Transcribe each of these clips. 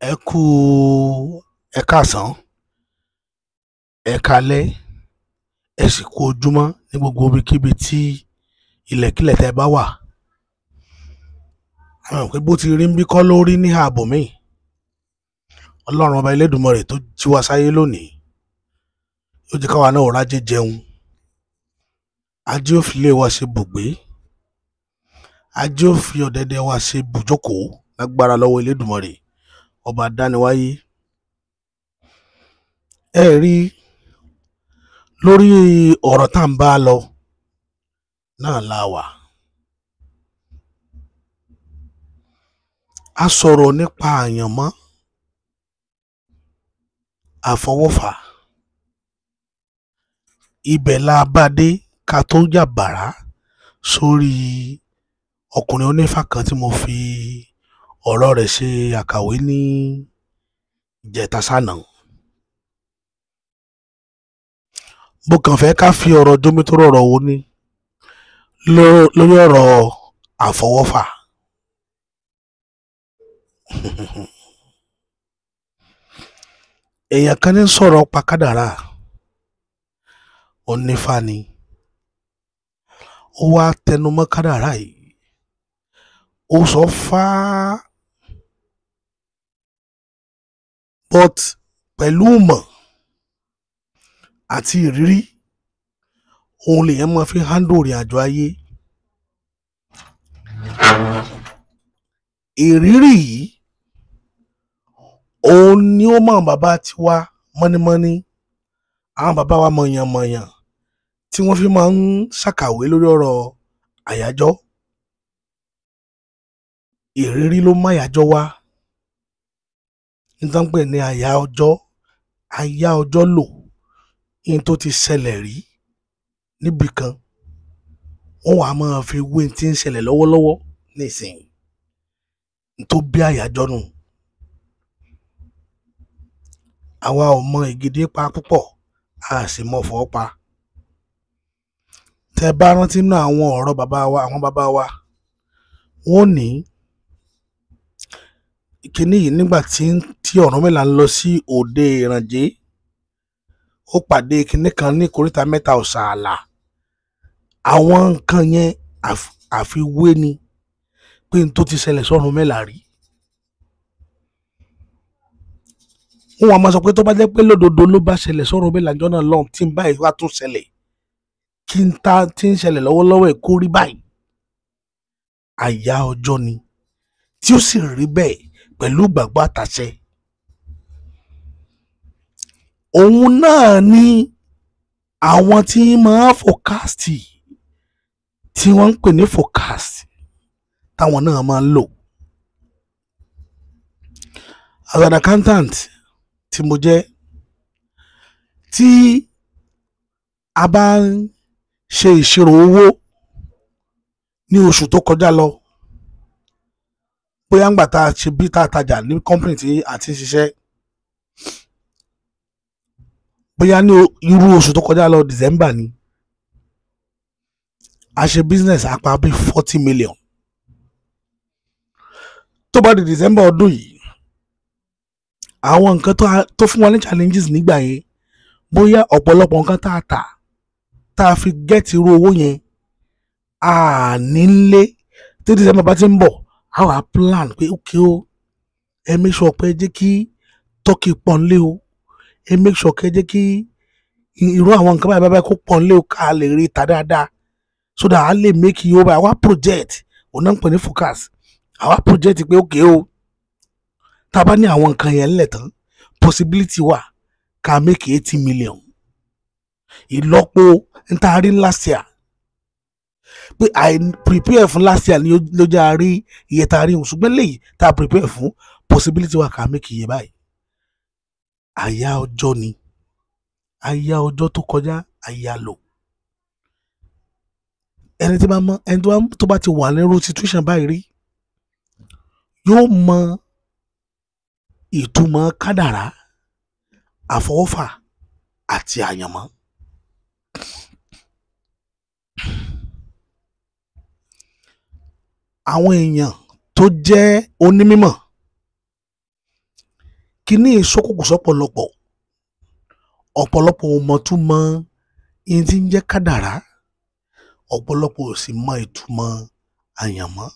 Ẹ kú, ẹ káàsán, ẹ káalẹ́, ẹ sì kú ojúmọ́ ní gbogbo ibikíbi tí ilẹ̀kílẹ̀ tẹ́ ẹ bá wà. A mọ̀ pé bó ti rí ń bí kọ́ ló rí ní ààbò míì. Ọlọ́run Ọba Elédùmarè tó jí wa sáyé lónìí, yóò jẹ́ káwa náà rájé jẹun. Ajé ó fi ilé wa ṣe bùgbé, ajé ó fi ọ̀dẹ̀dẹ̀ wa ṣe bùjókòó lágbára lọ́wọ́ Elédùmarè Ọba dániwáyé. Ẹ rí, lórí ọ̀rọ̀ tá à ń bá lọ náà la wà. A sọ̀rọ̀ nípa àyànmọ́, àfọwọ́fà. Ibẹ̀ la bá dé ká tó yà bàrá sórí ọkùnrin onífá kan tí mo fi ọ̀rọ̀ rẹ̀ ṣe àkàwé ní ìjẹta sánàá. Mo kàn fẹ́ ká fi ọ̀rọ̀ jómitóró ọ̀rọ̀ wo ni lórí ọ̀rọ̀ àfọwọ́fà. Èèyàn kan ní sọ̀rọ̀ pa kádàrá, onífá ni. Ó wá tẹnumọ́ kádàrá yìí, ó sọ fáá, but pẹ̀lú ìmọ̀ àti ìrírí òun lèèyàn máa fi handle ìrìn àjò ayé. Ìrírí yìí òun ni ó mọ àwọn bàbá tiwa mọ́nímọ́ní, àwọn bàbá wa mọ̀yànmọ̀yàn tí wọ́n fi máa ń ṣàkàwé lórí ọ̀rọ̀ àyájọ́. Ìrírí ló mú àyájọ́ wá. N tán ń pè ní àyá ọjọ́, àyá ọjọ́ lò, n tó ti ṣẹlẹ̀ rí níbì kan, wọ́n wàá máa fi wé n tí ń ṣẹlẹ̀ lọ́wọ́lọ́wọ́ nísìnyí. N tó bí àyájọ́ nù. Àwa ò mọ ìgìdí pa púpọ̀, a sì mọ ọ̀fọ̀ pa. Tẹ́ ẹ bá rántí nínú àwọn ọ̀rọ̀ bàbá wa, àwọn bàbá wa, wọ́n ní kiní yìí nígbà tí Ọ̀rúnmìlà ń lọ sí òde Ìrànjé, ó pàdé kinní kan ní ìkóríta mẹ́ta ọ̀sààlà. Àwọn nǹkan yẹn àfiwé ni pé n tó ti ṣẹlẹ̀ sọ́rúnmìlà rí. Wọ́n wá máa sọ pé tó bá jẹ́ pé lódodo ló bá ṣẹlẹ̀ sọ́rúnmìlà ńjọ́ náà lọ́hùn, tí n báyìí wá tún ṣẹlẹ̀, kí n ta tí ń ṣẹlẹ̀ lọ́wọ́lọ́wọ́ ẹ̀ kó rí báyìí. Àyá ọjọ́ ni tí ó sì rí bẹ́ẹ̀ pẹ̀lú ìgbàgbọ́ àtàṣẹ. Òun náà ni àwọn tí máa forecast, tí wọ́n ń pè ní forecast, táwọn náà máa ń lò. As an accountant tí mo jẹ́, tí a bá ń ṣe ìṣirò owó ní oṣù tó kọjá lọ, bóyá ńgbà tá a ṣe bí tá a tajà ní company tí a ti ń ṣiṣẹ́, bóyá ní irú oṣù tó kọjá lọ, December ni, a ṣe business, a pa bí 40 million. Tó bá di December ọdún yìí, àwọn nǹkan tó fún wa ní challenges nígbà yẹn, bóyá ọ̀pọ̀lọpọ̀ nǹkan tá a tà tá a fi get irú owó yẹn a nílé, tí December bá ti ń bọ̀, a wà plan pé okay o, ẹ make sure pé ẹ jẹ́ kí turkey pọ̀ nílé o, ẹ make sure kẹ́ ẹ jẹ́ kí irú àwọn nǹkan báyìí báyìí kó pọ̀ nílé o, ká lè rí ta dáadáa so that a lè make iye owó báyìí. Àwa project, òun náà ń pè ní forecast. Àwa project pé okay o, tá a bá ní àwọn nǹkan yẹn ńlẹ̀ tán, possibility wà ká make 80 million, ìlọ́po n tá a rí last year. Pé I prepare fún last year ni ló jẹ́ a rí iye tá a rí, ṣùgbọ́n léyìí tá a prepare fún, possibility wà ká make iye báyìí. Àyá ọjọ́ ni, àyá ọjọ́ tó kọjá, àyá lò. Ẹni tí bá mọ, ẹni tó bá ti wà ní irú situation báyìí rí, yóò mọ ìtumọ̀ kádàrá, àfọwọ́fà àti àyànmọ́. Àwọn èèyàn tó jẹ́ onímímọ̀, kíní ìṣókùnkùn sọ́pọ̀lọpọ̀, ọ̀pọ̀lọpọ̀ ò mọ̀ túmọ̀ ihun tí ń jẹ́ kádàrá, ọ̀pọ̀lọpọ̀ ò sì mọ ìtumọ̀ àyànmọ́,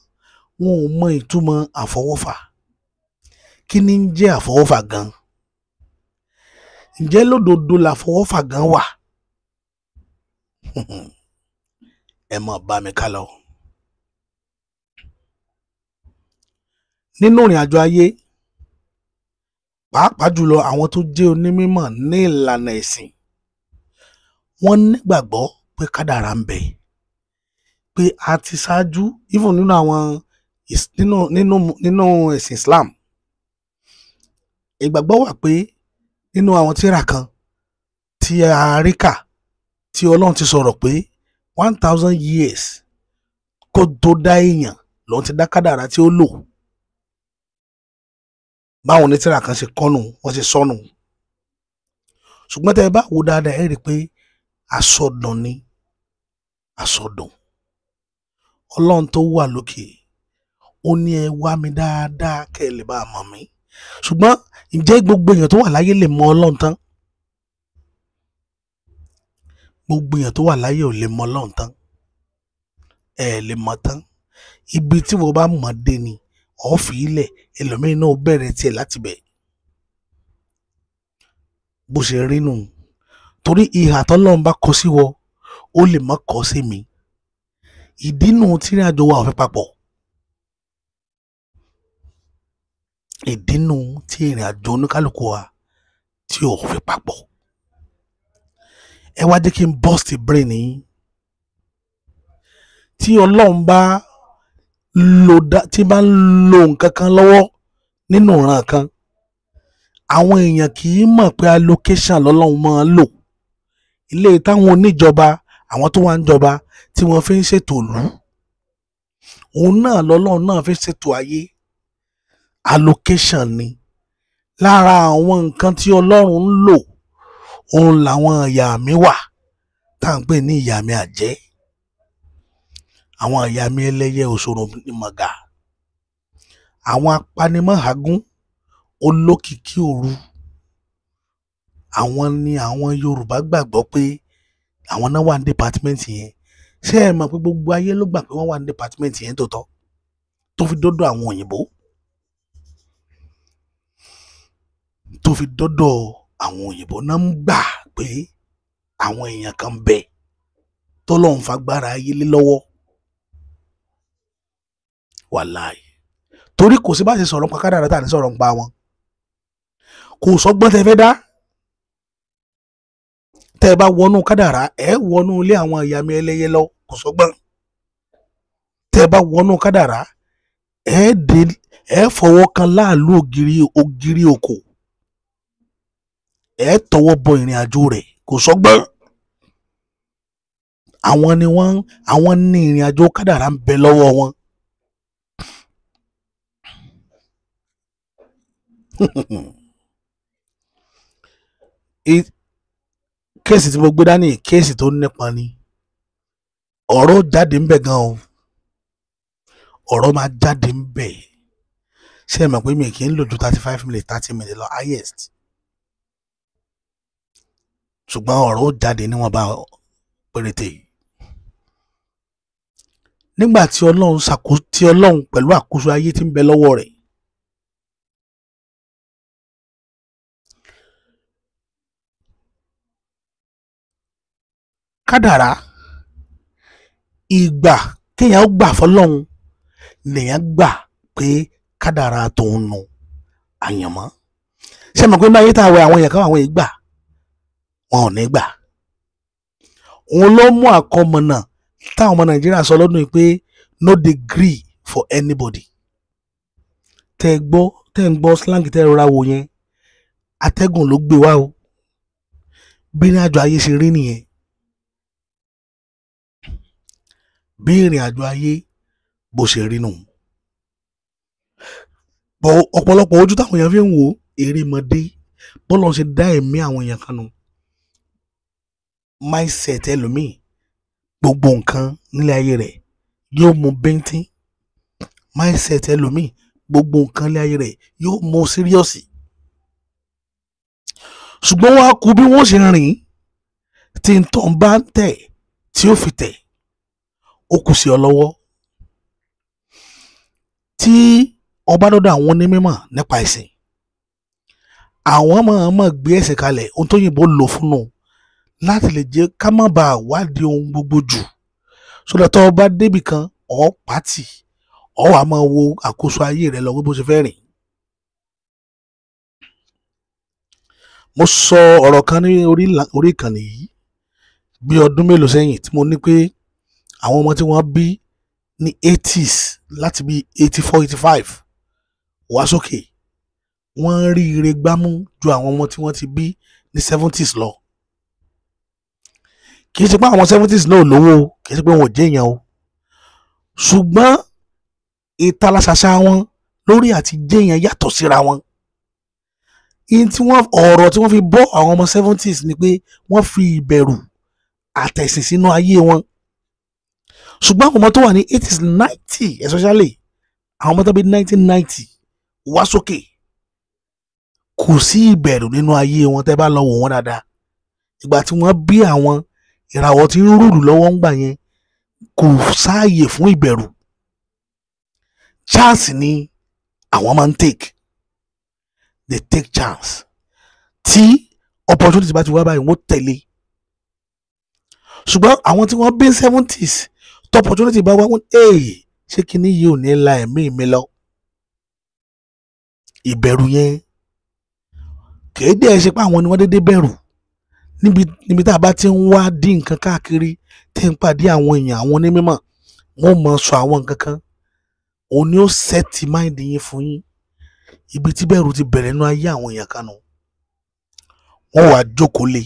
wọn ò mọ ìtumọ̀ àfọwọ́fà. Kí ni ń jẹ́ àfọwọ́fà gan? Ǹjẹ́ lódodo làfọwọ́fà gan wà? Ẹ máa bá mi ká lọ. Nínú ìrìn àjò ayé, pàápàá jùlọ àwọn tó jẹ́ onímọ̀ ní ìlànà ẹ̀sìn, wọ́n nígbàgbọ́ pé kádàrá ń bẹ, pé a ti ṣáájú, even nínú àwọn nínú nínú nínú ẹ̀sìn Islam, ìgbàgbọ́ wà pé nínú àwọn tírà kan tí a rí kà tí Ọlọ́run ti sọ̀rọ̀ pé 1000 years kó tó dá èèyàn lòun ti dá kádàrá tí ó lò. Báwọn onítìrà kan ṣe kọ́nù, wọ́n ṣe sọnù. Ṣùgbọ́n tẹ́ ẹ bá wò dáadáa, ẹ rí i pé àsọdùn ni, àsọdùn. Ọlọ́run tó wà lókè, ó ní ẹ wá mi dáadáa kẹ́ ẹ lè bá a mọ̀ mí. Ṣùgbọ́n ǹjẹ́ gbogbo èèyàn tó wà láyé lè mọ Ọlọ́run tán? Gbogbo èèyàn tó wà láyé ò lè mọ Ọlọ́run tán. Ẹ lè mọ̀ tán. Ibi tí wọ́n bá mọ̀ dé ni ọ̀ fi ilẹ̀, ẹlòmíín náà bẹ̀rẹ̀ tiẹ̀ láti bẹ̀. Bó ṣe rí nù. Torí ìhà tọ́lọ́run bá kọ sí wọ, ó lè má kọ sí mi. Ìdí nù tí ìrìn àjò wa ò fi papọ̀. Ìdí nù tí ìrìn àjò oníkálukú wa tí ò fi papọ̀. Ẹ wá jẹ́ kí n burst brain yín. Tí Ọlọ́run bá lo dá, tí bá ń lo nǹkan kan lọ́wọ́ nínú ìran kan, àwọn èèyàn kì í mọ̀ pé allocation lọ́lọ́run máa ń lò. Ilé táwọn oníjọba, àwọn tó wà ń jọba tí wọ́n fi ń ṣètò ìlú, òun náà lọ́lọ́run náà fi ń ṣètò ayé. Allocation ni. Lára àwọn nǹkan tí Ọlọ́run ń lò, òun làwọn ìyá mi wà tá à ń pè ní ìyá mi àjẹ́, àwọn ìyá mi ẹlẹ́yẹ òṣòro ìmọ̀gà, àwọn apanimọ̀hágún olókìkí òru. Àwọn ni àwọn Yorùbá gbàgbọ́ pé àwọn náà wà ní dìpátímẹ́ǹtì yẹn. Ṣé ẹ mọ̀ pé gbogbo ayé ló gbà pé wọ́n wà ní dìpátímẹ́ǹtì yẹn tòótọ́, tó fi dọ́dọ̀ àwọn òyìnbó, tó fi dọ́dọ̀ àwọn òyìnbó náà ń gbà pé àwọn èèyàn kan ń bẹ tọ́lọ́run fagbára ayé lé lọ́wọ́. Wàláì. Torí kò sí bá ṣe sọ̀rọ̀ nípa kádàrá tá à ní sọ̀rọ̀ nípa wọn. Kò sọ́gbọ́n tẹ́ fẹ́ dá. Tẹ́ ẹ bá wọnú kádàrá, ẹ wọnú ilé àwọn ìyá mi ẹlẹ́yẹ lọ, kò sọ́gbọ́n. Tẹ́ ẹ bá wọnú kádàrá, ẹ dé, ẹ fọwọ́ kan láàlú ògiri ògiri òkò. Ẹ tọwọ́ bọ ìrìn àjò rẹ̀, kò sọ́gbọ́n. Àwọn ni wọ́n, àwọn ní ìrìn àjò kádàrá ń bẹ lọ́wọ́ wọn. Kéèsì tí mo gbé dání, kéèsì tó nípọn ni. Ọ̀rọ̀ jáde ń bẹ gan o. Ọ̀rọ̀ máa jáde ń bẹ. Ṣé ẹ mọ̀ pé mi kì í lò ju 35 minutes, 30 minutes lọ highest. Ṣùgbọ́n ọ̀rọ̀ jáde níwọ̀nba péréte. Nígbà tí Ọlọ́run ṣàkóso, tí Ọlọ́run pẹ̀lú àkóso ayé tí ń bẹ lọ́wọ́ rẹ̀, kádàrá, ìgbà kéèyàn ó gbà fọlọ́run lèèyàn gbà pé kádàrá tòun nù àyànmọ́. Ṣé mọ̀ pé ní ayé tá a wẹ àwọn èèyàn kan, àwọn èèyàn gbà, wọn ò ní gbà. Òun ló mú àkọmọ̀nà táwọn ọmọ Nàìjíríà sọ lọ́dún yìí pé no degree for anybody. Tẹ́ ẹ gbọ́, tẹ́ ẹ ń gbọ́ slang tẹ́ ẹ rọra wò yẹn, atẹ́gùn ló gbé wá o. Bí ìrìn àjò ayé ṣe rí nìyẹn. Bí ìrìn àjò ayé bó ṣe rí nù. Bọ̀ ọ̀pọ̀lọpọ̀ ojú táwọn èèyàn fi ń wò erémọdé, bọ́lá ṣe dá ẹ̀mí àwọn èèyàn kan nù. Mindset ẹlòmíì, gbogbo nǹkan nílé ayé rẹ̀ yóò mú bíntín. Mindset ẹlòmíì, gbogbo nǹkan lé ayé rẹ̀ yóò mú serious, ṣùgbọ́n wọ́n á kú bí wọ́n ṣe rìn tí n tọ́ ń bá ń tẹ̀ tí ó fi tẹ̀, ó kù sí ọ lọ́wọ́. Tí ọba dọ́dọ̀ àwọn onímọ̀ nípa ẹ̀sìn, àwọn máa gbé ẹ̀sìn kalẹ̀, ohun tó yìnbó lò fún un láti lè jẹ́ ká má bàa wádìí ohun gbogbo jù, sódà tó bá débì kan ọ̀ pàtì ọ̀ wà máa wo àkóso ayé rẹ lọ bó ṣe fẹ́ rìn. Mo sọ ọ̀rọ̀ kan ní orí ìkànnì yìí bí ọdún mélòó sẹ́yìn tí mo ní pé àwọn ọmọ tí wọ́n bí ní 80s láti bí 84 85 wá sókè, wọ́n ń rí ire gbámú ju àwọn ọmọ tí wọ́n ti bí ní 70s lọ. Kì í ṣe pé àwọn 70s náà lówó, kì í ṣe pé wọn ò jẹ́ èèyàn o, ṣùgbọ́n ìtalaṣàṣà wọn lórí àti jẹ́ èèyàn yàtọ̀ síra wọn. Ihun tí wọ́n ọ̀rọ̀ tí wọ́n fi bọ́ àwọn ọmọ 70s ni pé wọ́n fi ìbẹ̀rù àtẹ̀sìn sínú ayé wọn. Ṣùgbọ́n àwọn ọmọ tó wà ní 80s 90 especially àwọn ọmọ tó bí 1990 wá sókè, kò sí ìbẹ̀rù nínú ayé wọn. Tẹ́ bá lọ wò wọ́n dáadáa, ìgbà tí wọ́n bí àwọn ìràwọ̀ tí ń rúlù lọ́wọ́ ń gbà yẹn, kò sáàyè fún ìbẹ̀rù. Chance ni àwọn máa ń take, they take chance. Tí opportunity bá ti wá báyìí, wọ́n tẹ̀lé. Ṣùgbọ́n àwọn tí wọ́n bí 70s, tí opportunity bá wá, wọ́n ee ṣé kíní yìí ò ní la ẹ̀mí mi lọ. Ìbẹ̀rù yẹn kéde ẹ̀ ṣe pé àwọn ni wọ́n dédé bẹ̀rù. Níbi tá a bá ti ń wá dín nǹkan káàkiri, tí ń pàdé àwọn èèyàn, àwọn onímọ̀, wọ́n mọ̀ sọ àwọn nǹkan kan, òun ni ó sẹ́ẹ̀tì máìndì yín fún yín. Ibi tí bẹ̀rù ti bẹ̀rẹ̀ nínú ayé àwọn èèyàn kan nù, wọ́n wàá jókòó lé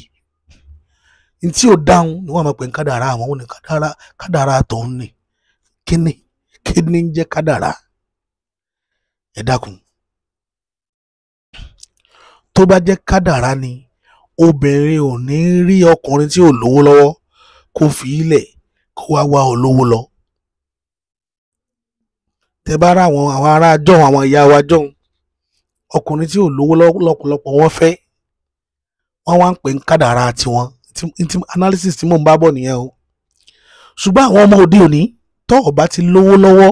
ní tí ò dáhùn ni wọ́n máa pè ní kádàrá. Àwọn òun ní kádàrá, kádàrá tòun ni kíni kíni ń jẹ́ kádàrá? Ẹ dákun, tó bá jẹ́ kádàrá ni, obìnrin ò ní rí ọkùnrin tí ò lówó lọ́wọ́ kó fi í lẹ̀ kó wá wá olówó lọ. Tẹ bá rà àwọn ará jọ̀hún, àwọn ìyá wa jọ̀hún, ọkùnrin tí ò lówó lọ́pọ̀lọpọ̀ wọ́n fẹ́, wọ́n wá ń pè ní kádàrá tiwọn. Analysis tí mò ń bá bọ̀ nìyẹn o. Ṣùgbọ́n àwọn ọmọ òde òní, tó o bá ti lówó lọ́wọ́,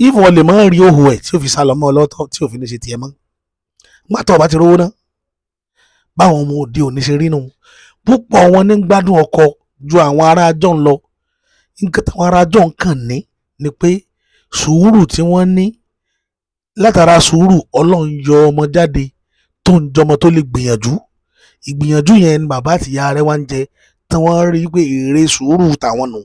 if wọ́n lè máa rí òhò ẹ̀ tí ò fi sálọ mọ́ ọlọ́tọ̀, tí ò fi ní ṣe tiẹ̀ mọ́, nígbà tó o bá ti rówó ná. Báwọn ọmọ òde òní ṣe rí nù, púpọ̀ wọn ní gbádùn ọkọ ju àwọn ará jọ̀hún lọ. Nǹkan táwọn ará jọ̀hún kàn ní ni pé sùúrù tí wọ́n ní, látara sùúrù Ọlọ́run yọ ọmọ jáde tó ń jọmọ tó lè gbìyànjú. Ìgbìyànjú yẹn ni bàbá àti ìyá rẹ̀ wá ń jẹ, tí wọ́n rí pé èrè sùúrù tàwọn nù.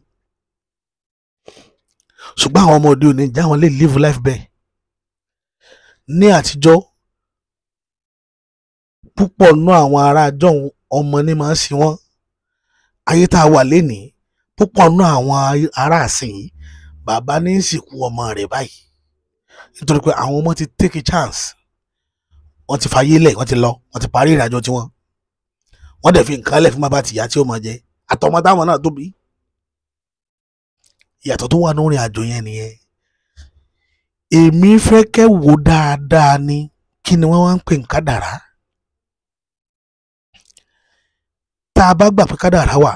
Ṣùgbọ́n àwọn ọmọ òde òní, ìjà wọn lè live life bẹ́ẹ̀? Ní àtijọ́, púpọ̀ nú àwọn ará jọ̀hún, ọmọ ní máa ń sin wọ́n. Ayé tá a wà lénìí, púpọ̀ nú àwọn ará àsìn yìí, bàbá ní í sìnkú ọmọ rẹ̀ báyìí, nítorí pé àwọn ọmọ ti take a chance, wọ́n ti fayé lẹ̀, wọ́n ti lọ, wọ́n ti parí ìrìnàjò tiwọn, wọ́n dẹ̀ fi nǹkan lẹ̀ fún bàbá àtìyá tí ó máa jẹ àtọmọ táwọn náà tóbi. Ìyàtọ̀ tó wà lórí àjò yẹn nìyẹn. Èmi fẹ́ kẹ́ wò dáadáa ni, kí ni wọ́n wá ń pè ní kádàrá? Tá a bá gbà pé kádàrá wà,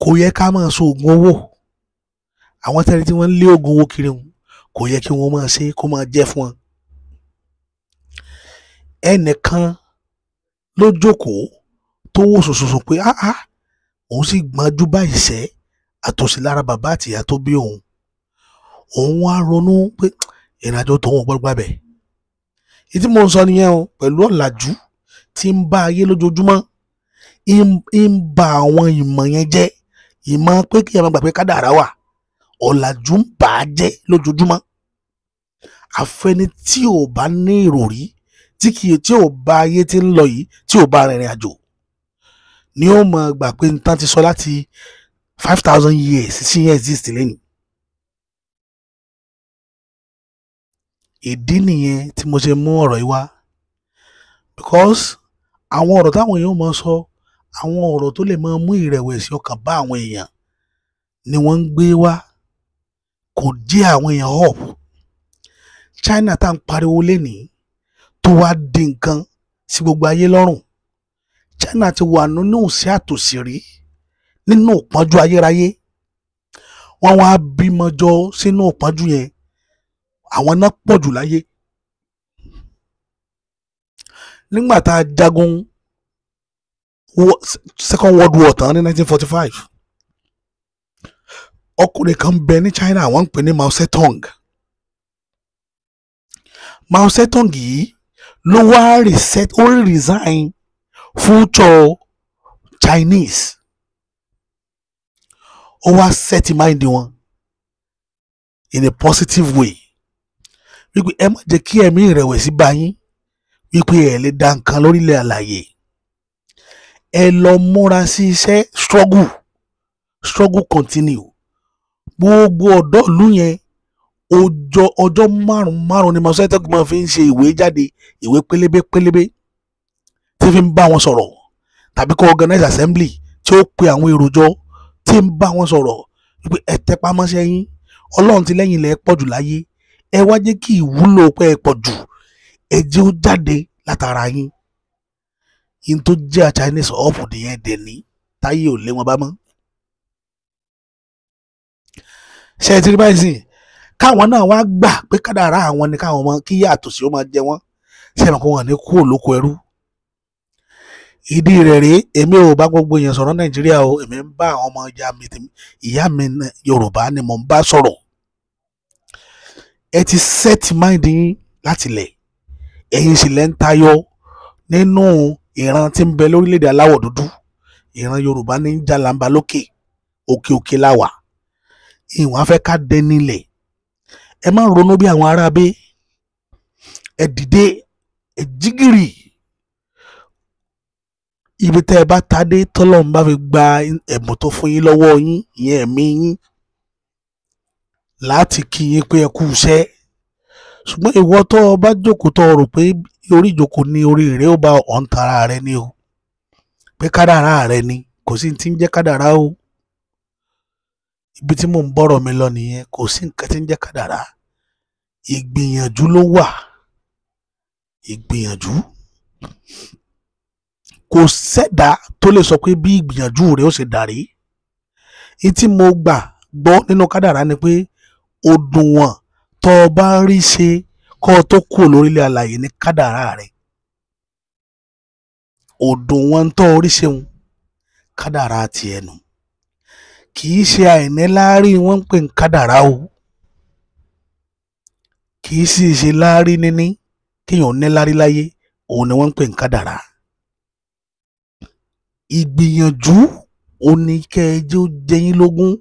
kò yẹ ká máa so oògùn owó. Àwọn tẹ́lẹ̀ tí wọ́n ń lé oògùn owó kiri wọn, kò yẹ kí wọ́n máa ṣe kó máa jẹ́ fún wọn. Ẹnìkan ló jókòó tó wò sòsòsò pé áá, òun sì gbọ́njú báyìí sẹ́ àtòsí lára bàbá àtìyá tó bí òun. Òun wá ronú pé ìrìnàjò tòun ò gbọ́dọ̀ gbàbẹ̀. Ìdí mò ń sọ nìyẹn o, pẹ̀lú ọ̀làjú tí ń bá ayé lójoojúmọ́, ń ba àwọn ìmọ̀ yẹn jẹ́. Ìmọ̀ pé kí ẹ máa gbà pé kádàrá wà, ọ̀làjú ń bà á jẹ́ lójoojúmọ́. Àfẹni tí ò bá ní ìròrí, tí kì í tí ò bá ayé tí ń lọ yìí, tí ò bá rìnrìn àjò, ni ó máa gbà pé nǹkan ti sọ láti 5,000 years sí yẹn exist lẹ́nu. Ìdí nìyẹn tí mo ṣe mú ọ̀rọ̀ yìí wá, because àwọn ọ̀rọ̀ táwọn èèyàn máa sọ, àwọn ọ̀rọ̀ tó lè máa mú ìrẹ̀wẹ̀sì ọkàn bá àwọn èèyàn ni wọ́n ń gbé wá. Kò jẹ́ àwọn èèyàn up. China tá à ń pariwo lénìí tó wá di nǹkan sí gbogbo ayé lọ́rùn, China ti wà nínú ìṣẹ́ àtòṣì rí, nínú ìpọ́njú ayérayé. Wọ́n wá bímọ jọ sínú ìpọ́njú yẹn, àwọn náà pọ̀ jù láyé. Nígbà tá a jagun Second World War tán ní 1945, ọkùnrin kan bẹ ní China, wọ́n ń pè ní Mao Zedong. Mao Zedong yìí ló wá reset, ó redesign future Chinese, ó wá set mind wọn in a positive way wípé ẹ má jẹ́ kí ẹ̀mí ìrẹ̀wẹ̀sì bá yín, wípé ẹ lè dá nǹkan lórílẹ̀ àlàyé, ẹ lọ múra sí iṣẹ́, struggle, struggle continue. Gbogbo ọ̀dọ́ ìlú yẹn, ọjọ́ ọjọ́ márùn márùn ni Mao Zedong máa fi ń ṣe ìwé jáde, ìwé pélébé pélébé tí fi ń bá wọn sọ̀rọ̀, tàbí kó organize assembly tí ó pe àwọn èrò jọ tí ń bá wọn sọ̀rọ̀ wípé ẹ tẹpá mọ́ṣẹ́ yín, Ọlọ́run ti lẹ́yìn ilẹ̀ pọ̀ jù láyé, ẹ wá jẹ́ kí ìwúlò pé ẹ pọ̀ jù, ẹ jẹ́ ó jáde látara yín. Yín tó jẹ́ Chinese up nìyẹn dẹ̀ ní táyé ò lé wọn bá mọ́. Ṣe é ti rí báyìí sìn? Káwọn náà wá gbà pé kádàrá àwọn ni káwọn ọmọ kí yàtọ̀ sí ó máa jẹ wọ́n, ṣe é mọ̀ kó wọn ní kú òlóko ẹrú? Ìdí rẹ̀ rèé, èmi ò bá gbogbo èèyàn sọ̀rọ̀ Nàìjíríà o, èmi ń bá àwọn ọmọ ìyá mi, ìyá mi Yorùbá ni mò ń bá sọ̀rọ̀. Ẹ ti set mind yín láti lẹ̀, ẹ̀yin sì lẹ́ ń tayọ nínú ìran tí ń bẹ lórílẹ̀‐èdè aláwọ̀ dúdú. Ìran Yorùbá ní ń jalamba lókè òkè, òkè láwà ìwọ̀n afẹ́ ká dẹni lẹ̀. Ẹ má ronú bí àwọn aráabé, ẹ dìde, ẹ jígìrì. Ibi tẹ́ ẹ bá ta dé, tọ́lọ́run bá fi gba ẹ̀bùn tó fún yín lọ́wọ́ yín, ìyẹn ẹ̀mí yín, láti kí yín pé ẹ kú iṣẹ́. Ṣùgbọ́n ìwọ tó o bá jókòó, tó o rò pé orí ìjókòó ní orí rẹ ó bá ọ̀ ń tara rẹ ní o, pé kádàrá rẹ ni, kò sí ti ń jẹ́ kádàrá o. Ibi tí mò ń bọ̀rọ̀ mi lọ nìyẹn. Kò sí nǹkan tí ń jẹ́ kádàrá, ìgbìyànjú ló wà, ìgbìyànjú. Kò sẹ́dá tó lè sọ pé bí ìgbìyànjú rẹ ó ṣe dàrí. Ní tí mo gbà gbọ́ nínú kádàrá ni pé òdùnwọ̀n tó o bá rí ṣe kó o tó kúrò lórílẹ̀ alàyè ní kádàrá rẹ. Òdùnwọ̀n tó o rí ṣeun, kádàrá tiẹ̀ nù. Kì í ṣe àìníláárí wọ́n ń pè ní kádàrá o, kì í sì ṣe láárí níní, kéèyàn níláárí láyé òun ni wọ́n ń pè ní kádàrá. Ìgbìyànjú òní kẹ́ ẹ jẹ́ ó jẹ yín lógún.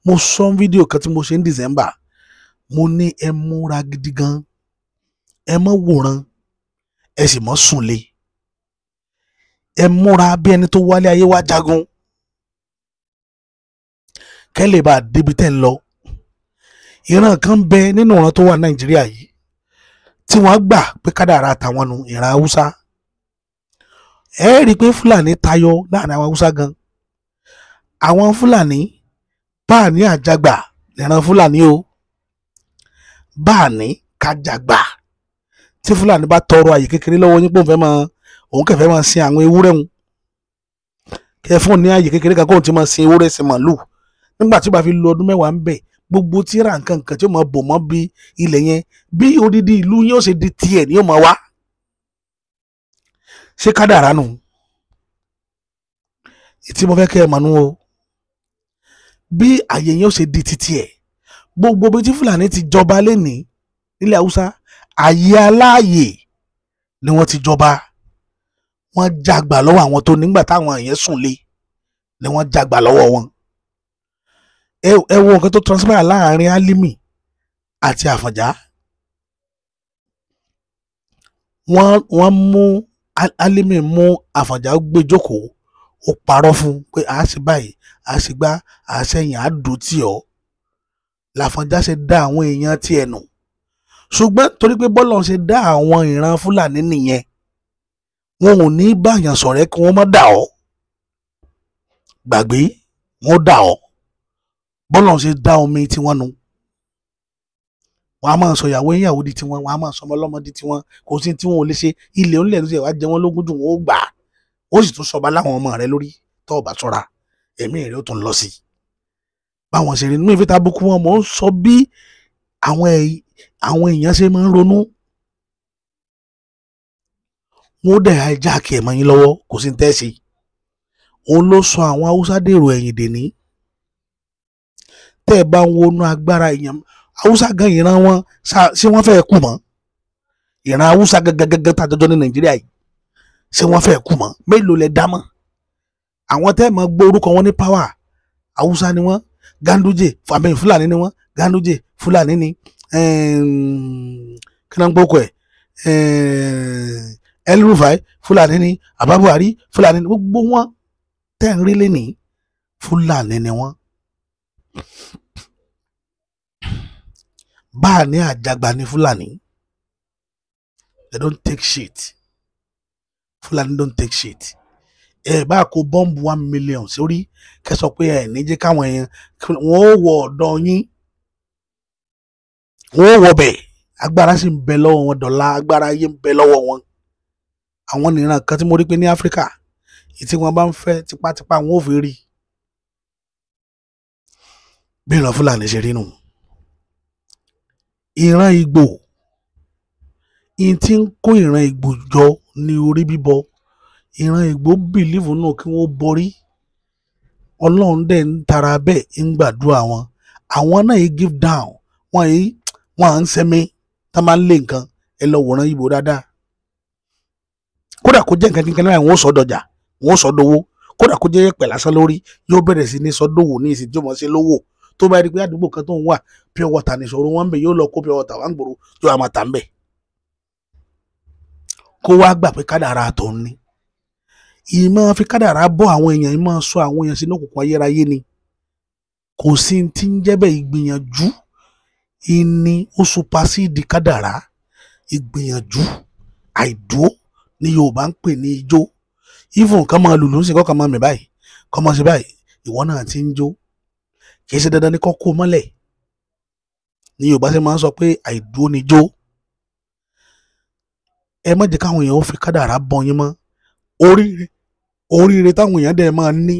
Mo sọ fídíò kan tí mo ṣe ní December, mo ní ẹ múra gidi gan, ẹ má wòran, ẹ sì má sùn lé, ẹ múra bí ẹni tó wálé ayé wá jagun, kẹ́ lè bá a débi tẹ́ ń lọ. Ìran kan bẹ nínú ìran tó wà Nàìjíríà yìí tí wọ́n gbà pé kádàrá tàwọn nu, ìran Haúsá. Ẹ rí i pé Fúlàní tayọ láàrin àwọn Haúsá gan. Àwọn Fúlàní báà ní àjàgbà ìran Fúlàní o, báà ní kájàgbà. Tí Fúlàní bá tọrọ àyè kékeré lọ́wọ́ yín pé òun fẹ́ máa, òun kẹfẹ́ máa sin àwọn ewúrẹ́ òun, kẹ fún ní àyè kékeré kan kóun ti máa sin ewúrẹ́, sin màlúù, nígbà tí ó bá fi lo ọdún 10 ń bẹ̀, gbogbo tíra nǹkan nǹkan tí ó máa bò mọ́ bí ilẹ̀ yẹn, bí odidi ìlú yóò ṣe di tiẹ̀ ni yóò máa wá. Ṣé kádàrá nù tí mo fẹ́ kẹ́ ẹ mọ̀ nú o? Bí àyè yẹn ó ṣe di ti tiẹ̀, gbogbo bí tí Fúlàní ti jọba lénìí nílẹ̀ Haúsá, àyè aláàyè ni wọ́n ti jọba. Wọ́n jàgbà lọ́wọ́ àwọn tó nígbà táwọn yẹn sùn lé ni wọ́n jàgbà lọ́wọ́ wọn. Ẹ wo nǹkan tó transpire láàrin Álímì àti Àfọ̀njá. Wọ́n mú Álímì, mú Àfọ̀njá gbé jókòó, ó parọ́ fún un pé a ṣe báyìí, a ṣe gbá, a ṣẹ̀yìn, a dùn tì ọ́. Làfọ̀njá ṣe dá àwọn èèyàn tiẹ̀ nù. Ṣùgbọ́n torí pé bọ́lọ̀ ṣe dá àwọn ìran Fúlàní nìyẹn, wọn ò ní báyàn ṣọ̀rẹ́ kí wọ́n má dà ọ́, gbàgbé, wọ́n dà ọ́. Bọ́lọ̀ ṣe dá omi tiwọn nu. Wọn á máa sọ ìyàwó ìyàwó di tiwọn, wọn á máa sọ ọmọ ọlọ́mọ di tiwọn. Kò sí tí wọn ò lè ṣe. Ilé onílẹ̀ tó ṣe wá jẹ wọ́n lógún jù, wọn ó gbà á, ó sì tún sọba láwọn ọmọ rẹ lórí. Tó o bá ṣọ́ra, ẹ̀mí rẹ ó tún lọ sí i. Báwọn ṣe rí nínú ìfẹ́ tábùkù wọn, mò ń sọ bí àwọn èèyàn ṣe máa ń ronú. Wọn ó dẹ̀ hijack ẹ̀ mọ́ yín lọ́wọ́, kò sí ní tẹ́sí. Òun ló sọ àwọn Haúsá dèrò ẹ̀yìn dèní. Tẹ́ ẹ bá ń wọnú agbára èèyàn Haúsá gan, ìran wọn ṣé wọ́n fẹ́ kú mọ́? Ìran Haúsá gangan tàjọjọ ní Nàìjíríà yìí, ṣé wọ́n fẹ́ kú mọ́? Mélòó lẹ dá mọ́? Àwọn tẹ́ ẹ máa gbọ́ orúkọ wọn ní power, Haúsá ni wọ́n. Ganduje fàmì Fúlàní ni wọ́n. Ganduje Fúlàní ni. Kí ló ń gbókò ẹ̀? El Rufai Fúlàní ni. Abba Buhari Fúlàní ni. Gbogbo wọn tẹ́ ń rí lẹ́nìí, Fúlàní ni wọ́n. Báà ní àjàgbá ní Fúlàní. They don't take shit. Fúlàní don't take shit. Ẹ bá kó bọ́ǹbù 1 million sórí, kẹ́ sọ pé ẹ ní jẹ́ káwọn èèyàn wọ́n ó wọ ọ̀dọ̀ yín, wọ́n ó wọ bẹ̀. Agbára sì ń bẹ lọ́wọ́ wọn dọ̀la, agbára ayé ń bẹ lọ́wọ́ wọn. Àwọn nìran kan tí mo rí pé ní Áfíríkà, tí wọ́n bá ń fẹ́ tipátipá, wọn ò fi rí bí ìran Fúlàní ṣe rí nù. Ìran Ìgbò, ìyẹn tí ń kó ìran Ìgbò jọ ní orí bíbọ. Ìran Ìgbò believe nù kí wọ́n borí. Ọlọ́run dẹ̀ ń tara bẹ́ẹ̀ ń gbàdúrà wọn. Àwọn náà yìí give down wọn yìí, wọn à ń sẹ́mi tá máa ń lé nǹkan. Ẹ lọ wòran Ìgbò dáadáa. Kódà kó jẹ́ nǹkan kíkan náà, wọ́n ó sọ dọjà, wọ́n ó sọ dowó. Kódà kó jẹ́ pẹ̀ lásán lórí, yóò bẹ̀rẹ̀ sí ní sọ dòwò ní ìsìn tí ó mọ̀ sí lówó. Tó bá rí pé àdúgbò kan tó ń wà, pure water ní ìṣòro wọn ń bẹ, yóò lọ kó pure water wà ń gbòòrò, yóò máa tà ń bẹ̀. Kó wá gbà pé kádàrá tó ń ní ìmọ̀ fi kádàrá bọ́ àwọn èèyàn, ìmọ̀ sọ àwọn èèyàn sínú òkùnkùn ayérayé ni. Kò sí ti ń jẹ́ bẹ́ẹ̀. Ìgbìyànjú ìní ó supersede kádàrá. Ìgbìyànjú àìdúró ní Yorùbá ń pè ní ijó. Even kàn máa lùlù ń sìn, kọ́ máa mì báyìí, kọ́ máa ṣe báyìí, ìwọ náà ti ń jó. Kì í ṣe dandan ní kọ́ kó mọ́lẹ̀ ní Yorùbá ṣe máa ń sọ pé àìdúró ni jó. Ẹ má jẹ́ káwọn èèyàn ó fi kádàrá bọ́ yín mọ́. Oríire, oríire táwọn èèyàn dẹ̀ máa ní,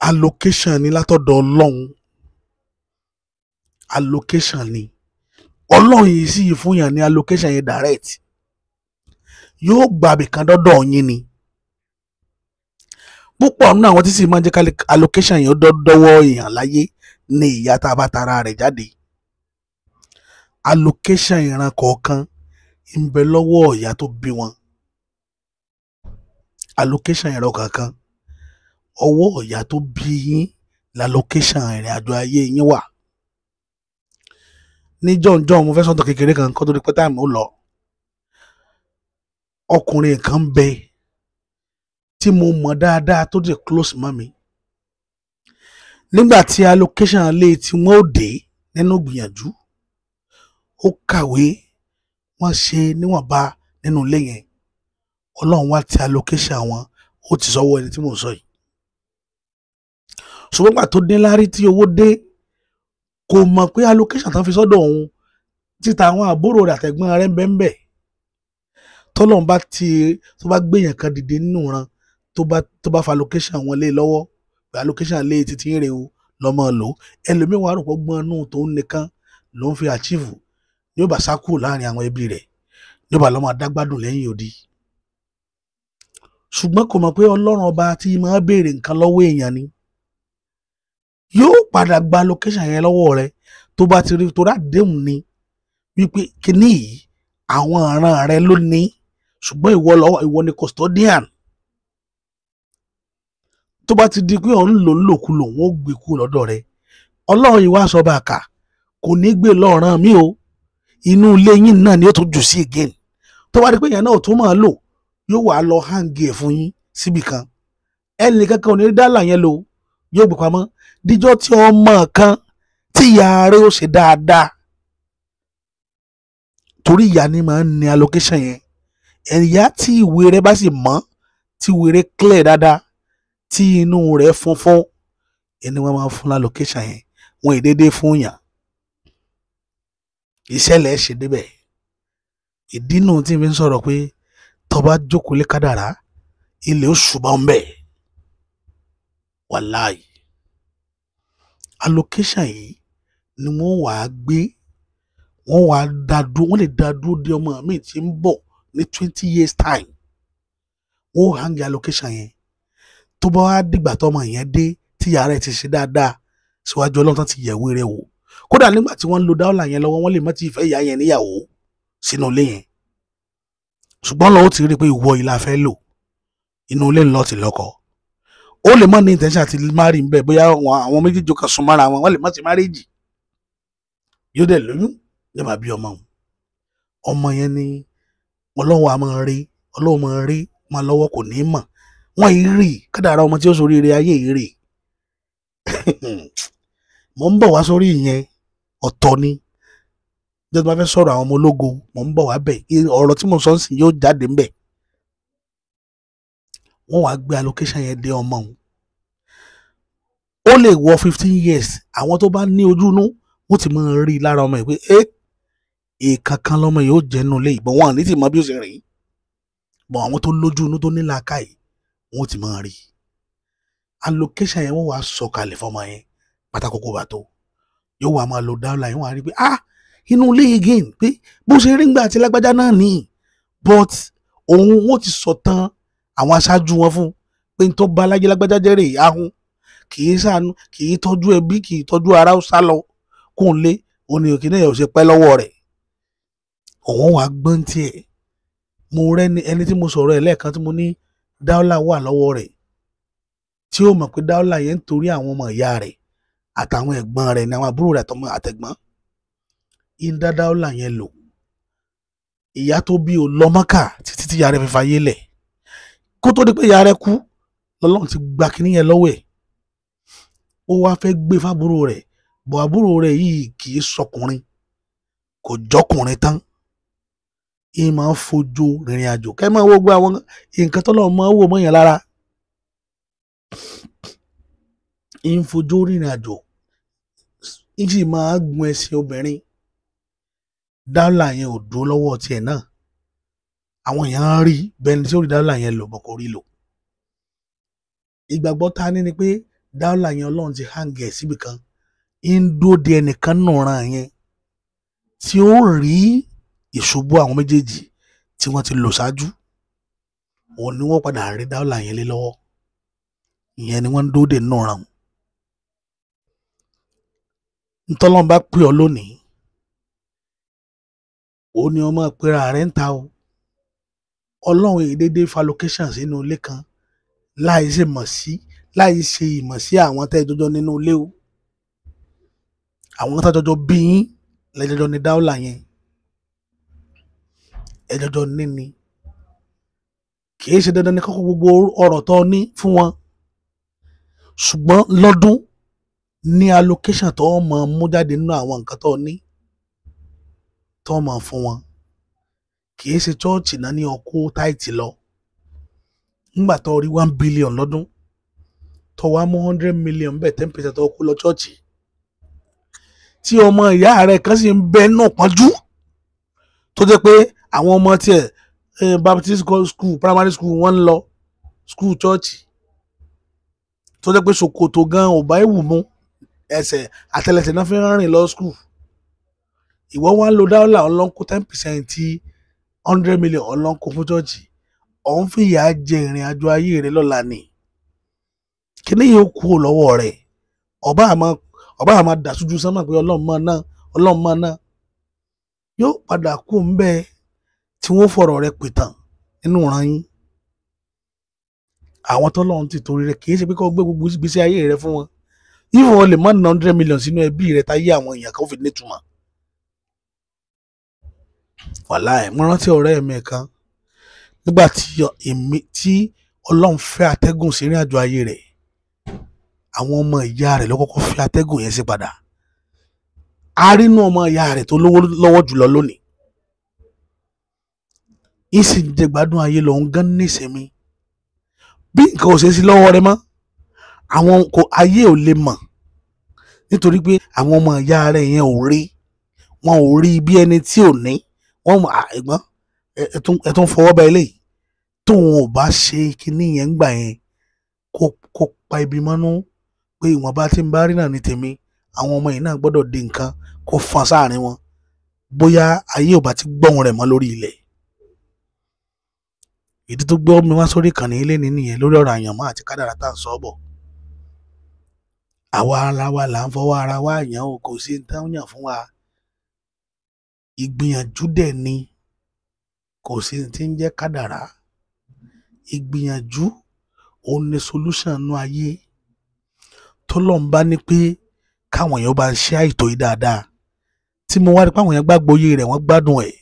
allocation ni látọ̀dọ̀ Ọlọ́run. Allocation ni. Ọlọ́run yìí sì fún yàn ní allocation yẹn direct, yóò gbàbì kan dọ́dọ̀ yín ni. Púpọ̀ nínú àwọn tí sì máa ń jẹ́ ká allocation yẹn dọ́wọ́ èèyàn láyé ní ìyá tá a bá tara rẹ̀ jáde. Allocation ìran kọ̀ọ̀kan ń bẹ lọ́wọ́ ìyá tó bí wọn. Allocation ìran kọ̀ọ̀kan, ọwọ́ ìyá tó bí yín l'allocation ìrìn àjò ayé yín wà. Ní jọ̀njọ̀n, mo fẹ́ sọ̀tọ̀ kékeré kan kó tó di pé time ó lọ. Ọkùnrin kan bẹ tí mo mọ̀ dáadáa tó dé close mọ́ mi. Nígbà tí allocation lé tí wọ́n ó dé nínú gbìyànjú, ó kàwé, wọ́n ṣe níwọ̀nba nínú ilé yẹn. Ọlọ́run wá ti allocation wọn, ó ti sọ́wọ́ ẹni tí mò ń sọ yìí. Ṣùgbọ́n gbà tó dé lárí tí owó dé, kò mọ̀ pé allocation tán fi sọ́dọ̀ òun, títa àwọn àbúrò rẹ̀ àtẹ̀gbọ́n rẹ̀ ń bẹ ń bẹ̀. Tọ́lọ́run bá ti tó bá gbéyàn kan dìde nínú ìran, tó bá fa allocation wọn lé lọ́wọ́ pé allocation lé títí ń rè o, lọ́mọ lò. Ẹlòmíín wàá rò pé ọgbọ́n inú tòun nìkan ló ń fi achieve, yóò bá sá kúrò láàrin àwọn ẹbí rẹ̀, yóò bá lọ́mọ adágbádùn lẹ́yìn odi. Ṣùgbọ́n kò mọ̀ pé Ọlọ́run ọba tí máa béèrè nǹkan lọ́wọ́ èèyàn ni yóò padà gba allocation yẹn lọ́wọ́ rẹ̀ tó bá ti rí torí àdéhùn ni wípé kíní yìí, àwọn ọ̀ràn rẹ ló ní, ṣùgbọ́n ìwọ lọ́wọ́, ìwọ ni custodian. Tó bá ti di pé òun lò ń lòkulò, wọn ó gbé kúrò lọ́dọ̀ rẹ̀. Ọlọ́run yìí wá sọ bá a kà, kò ní gbé lọ́ọ̀ràn mi o. Inú ilé yín náà ni ó tún jù sí again. Tó bá di pé èèyàn náà ò tún máa lò, yóò wá lọ hang ẹ̀ fún yín síbì kan. Ẹnì kankan ò ní dálà yẹn lò, yóò gbé pamọ́ díjọ́ tí ọmọ kan tí ìyá rẹ̀ ó ṣe dáadáa, torí ìyá ni máa ń ní allocation yẹn. Ẹ̀yà tí ìwé rẹ̀ bá sì mọ́, tí ìwé rẹ̀ clear dáadáa, tí inú rẹ̀ funfun, ẹni wọ́n máa ń fún allocation yẹn. Wọn ì déédéé fún yàn. Ìṣẹ̀lẹ̀ ṣe débẹ̀. Ìdí nù tí mi ń sọ̀rọ̀ pé tó bá jókòó lé kádàrá, ilé ó ṣùgbọ́n ń bẹ̀. Wàláì. Allocation yìí ni wọ́n wàá gbé, wọ́n wàá dá dúró, wọ́n lè dá dúró de ọmọ mi tí ń bọ̀ ní 20 years time. Wọ́n hang allocation yẹn. Tó bá wá dìgbà tọmọ yẹn dé, tí ìyá rẹ̀ ti ṣe dáadáa síwájú Ọlọ́run, tán ti yẹ̀wé rẹ̀ wò, kódà nígbà tí wọ́n ń lo dáwọ́là yẹn lọ́wọ́, wọ́n lè má ti fẹ́ ìyá yẹn níyàwó sínú ilé yẹn, ṣùgbọ́n lọ́wọ́ ti rí i pé ìwọ yìí la fẹ́ lò inú ilé ńlọ ti lọ́kọ. Ó lè má ní intention àti marry ń bẹ̀, bóyá àwọn méjèèjì kan sún mọ́ra wọn, wọ́n lè má ti marriage. Yóò dẹ̀ lóyún, yóò máa bí ọmọ òun. Ọmọ yẹn ni Ọlọ́run á máa rí, Ọlọ́run máa rí máa lọ́wọ́, kò ní mọ̀ wọ́n yìí rí kádàrá ọmọ tí ó sórí ire ayé yìí rí. Mò ń bọ̀ wá sórí ìyẹn, ọ̀tọ̀ ni. Jẹ́ tó bá fẹ́ sọ̀rọ̀ àwọn ọmọ ológo, mò ń bọ̀ wá bẹ̀. Ọ̀rọ̀ tí mo sọ ń sìn yóò jáde ńbẹ̀. Wọ́n wàá gbé allocation yẹn dé ọmọ òun. Ó lè wọ 15 years. Àwọn tó bá ní ojú inú, wọ́n ti máa rí i lára ọmọ yìí pé ẹ́ èèkàn kan lọ́mọ yìí ó jẹ́ nínú ilé ìbọn wọn ní tí mọ bí ó ṣe rìn bọ̀. Àwọn tó lójú inú, tó ní làákàyè, wọ́n ti máa rí i. Allocation yẹn, wọ́n wàá sọ̀kalẹ̀ fọmọ yẹn pátákókó bá tó yóò wá máa lo dáwọ́là yẹn. Wọ́n á rí i pé, ah, inú ilé again, pé bó ṣe rí ńgbà àti lágbájá náà nìyí. But òun, wọ́n ti sọ tán àwọn aṣáájú wọn fún pé n tó bá alájẹ lágbájá jẹ́ rèé, ahun, kì í ṣàánú, kì í tọ́jú ẹbí, kì í tọ́jú ara, ó sá lọ kóun lé òun ni òkè náà ò ṣe pẹ́ lọ́wọ́ rẹ̀. Òun wàá gbọ́n tiẹ̀. Mo rẹ́ni ẹni tí mo sọ̀rọ̀ ẹ̀ lẹ́ẹ̀kan tí mo ní dáúlà wà lọ́wọ́ rẹ̀, tí ó mọ̀ pé dáúlà yẹn ń torí àwọn ọmọ ìyá rẹ̀ àtàwọn ẹ̀gbọ́n rẹ̀ ní àwọn àbúrò rẹ̀ àtọmọ àtẹ̀gbọ́n ń dá dáúlà yẹn lò. Ìyá tó bí o lọ Mọ́kà títí tí ìyá rẹ̀ fi fayé lẹ̀. Kó tó di pé ìyá rẹ̀ kú, lọ́lọ́run ti gba kinní yẹn lọ́wọ́ ẹ̀. Ó wá fẹ́ gbé fábúrò rẹ̀ bọ̀. Àbúrò rẹ̀ yìí kì í sọkùnrin, kò jọkùnrin tán, yìí máa ń fojú rìnrìn àjò. Kẹ́ máa wo gbogbo àwọn nǹkan tọ́lọ́run máa ń wò mọ́yàn lára. Ń fojú rìnrìn àjò, ń sì máa gun ẹṣin obìnrin. Dáúlà yẹn ò dúró lọ́wọ́ tiẹ̀ náà. Àwọn èèyàn ń rí bẹ́ẹ̀ ni tí ó rí dáúlà yẹn lò bọ̀, kò rí lò. Ìgbàgbọ́ ta ní ni pé dáúlà yẹn, Ọlọ́run ti hang ẹ̀ síbì kan, ń dúró de ẹnìkan nù ran yẹn tí ó rí ìṣubú àwọn méjèèjì tí wọ́n ti lò ṣáájú. Òun ni wọ́n padà rí dáúlà yẹn lé lọ́wọ́. Ìyẹn ni wọ́n ń dúró de nù ran. Ntọ́lọ́n bá pè ọ́ lónìí, ó ní ọmọ ìpera rẹ̀ ń ta o. Ọlọ́run èyí déédéé fa location sínú ilé kan láì ṣe mọ̀ sí, láì ṣe ìmọ̀ sí àwọn tẹ́ ẹ jọjọ nínú ilé o. Àwọn tẹ́ jọjọ bí yín lẹ́jọ́jọ́ ní dáúlà yẹn, ẹ jọjọ níní. Kì í ṣe dandan ní kọ́kọ́ gbogbo ọ̀rọ̀ tó ní fún wọn, ṣùgbọ́n lọ́dún ní allocation tó mọ̀ mú jáde nínú àwọn nǹkan tó ní tó mọ̀ fún wọn. Kì í ṣe chọ́ọ̀chì náà ní ọkọ̀ táìtì lọ. Nígbà tó rí 1 billion lọ́dún, tó wá mú 100 million bẹ́ẹ̀, 10% tó kó lọ chọ́ọ̀chì, tí ọmọ ìyá rẹ̀ kan sì ń bẹ náà pọ́njú, tó jẹ́ pé àwọn ọmọ tiẹ̀, Baptist school, primary school wọ́n ń lọ, school chọ́ọ̀chì, tó jẹ́ pé ṣòkòtò gan ò bá ìwù mu, ẹsẹ̀ àtẹlẹsẹ̀ náà fi ń rìn lọ school, ìwọ wá ń lo dáwọ́là, ọlọ́nkó 10% ti 100 million, ọlọ́nkó fún chọ́ọ̀chì, ọ̀hún fìyà jẹ ìrìn àjò ayé rẹ lọ́la ni. Kíní yóò kú lọ́wọ́ rẹ̀. Ọba àmọ́ dà sójú sánmà pé Ọlọ́run máa ná, Ọlọ́run máa ná, yóò padà kú ń bẹ́ẹ̀ tí wọ́n fọ̀rọ̀ rẹ̀ pìtàn nínú ìran yín. Àwọn tọ́lọ́run ti torí rẹ̀, kì í ṣe pé kó gbé gbogbo ìgbésí ayé rẹ fún wọn. Even wọn lè má ná 100 million sínú ẹbí rẹ táyé àwọn èèyàn kan fi nítumọ̀. Wàláì, mo rántí ọ̀rẹ́ mi kan nígbà tí èmi tí Ọlọ́run fẹ́ atẹ́gùn sí ìrìn àjò ayé rẹ̀, àwọn ọmọ ìyá rẹ̀ ló kọ́kọ́ fẹ́ atẹ́gùn yẹn sí padà. A rí inú ọmọ ìyá rẹ̀ tó lówó lọ́wọ́ jùlọ lónìí, ìsì ń jẹ gbádùn ayé lòun gan nísìnyí. Bí nǹkan ò ṣe sí lọ́wọ́ rẹ̀ mọ́, àwọn kò ayé ò lè mọ̀, nítorí pé àwọn ọmọ ìyá rẹ̀ yẹn ò rí. Wọn ò rí bí ẹni tí ò ní. Wọ́n mọ̀, ẹ̀gbọ́n, ẹ tún fọwọ́ bá eléyìí. Tóun ò bá ṣe kinní yẹn ńgbà yẹn, kó pa ibi mọ́nú pé ìwọ̀nba tí ń bá rí náà ní tèmi, àwọn ọmọ yìí náà gbọ́dọ̀ di nǹkan, kó fọn sáàrin wọn, bóyá ayé ò bá ti gbọ́hùn rẹ̀ mọ́ lórí ilẹ̀. Ìdí tó gbé mi wá sórí ìkànnì ilé ní nìyẹn, lórí ọ̀rọ̀ àyànmọ́ àti kádàrá tá à ń sọ bọ̀. Àwa ara wa là ń fọwọ́ ara wa yàn o, kò sí ní tán yàn fún wa. Ìgbìyànjú dẹ̀ ni, kò sí ní tí ń jẹ́ kádàrá. Ìgbìyànjú òun ni solution nú ayé. Tọ́lọ́run bá ní pé káwọn èèyàn bá ń ṣe àìtó yìí dáadáa, tí mo wá rí pé àwọn èèyàn gbàgbọ́ oyè rẹ̀, wọ́n gbádùn ẹ̀,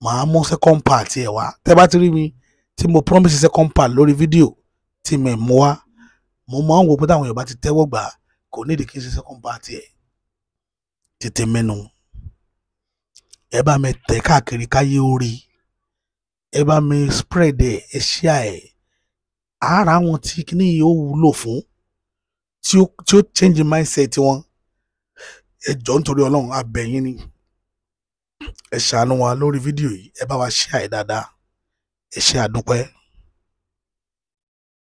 màá mú second part ẹ̀ wá. Tẹ́ bá ti rí mi tí mo promise second part lórí fídíò tí mi mú wá, mo máa ń wò pé táwọn èèyàn bá ti tẹ́wọ́ gbà á, kò nídìí kí n ṣe second part ẹ̀. Tètè mẹ́nu, ẹ bá mi tẹ̀ káàkiri káyé orí, ẹ bá mi spread ẹ, ẹ share ẹ. Ara àwọn tí kíní yìí ó wúlò fún, tí ó change mindset wọn. Ẹ jọ̀ọ́, nítorí Ọlọ́run, a bẹ̀ yín ni, ẹ ṣàánú wa lórí fídíò yìí, ẹ bá wa share ẹ dáadáa. Ẹ ṣé, àdúpẹ́.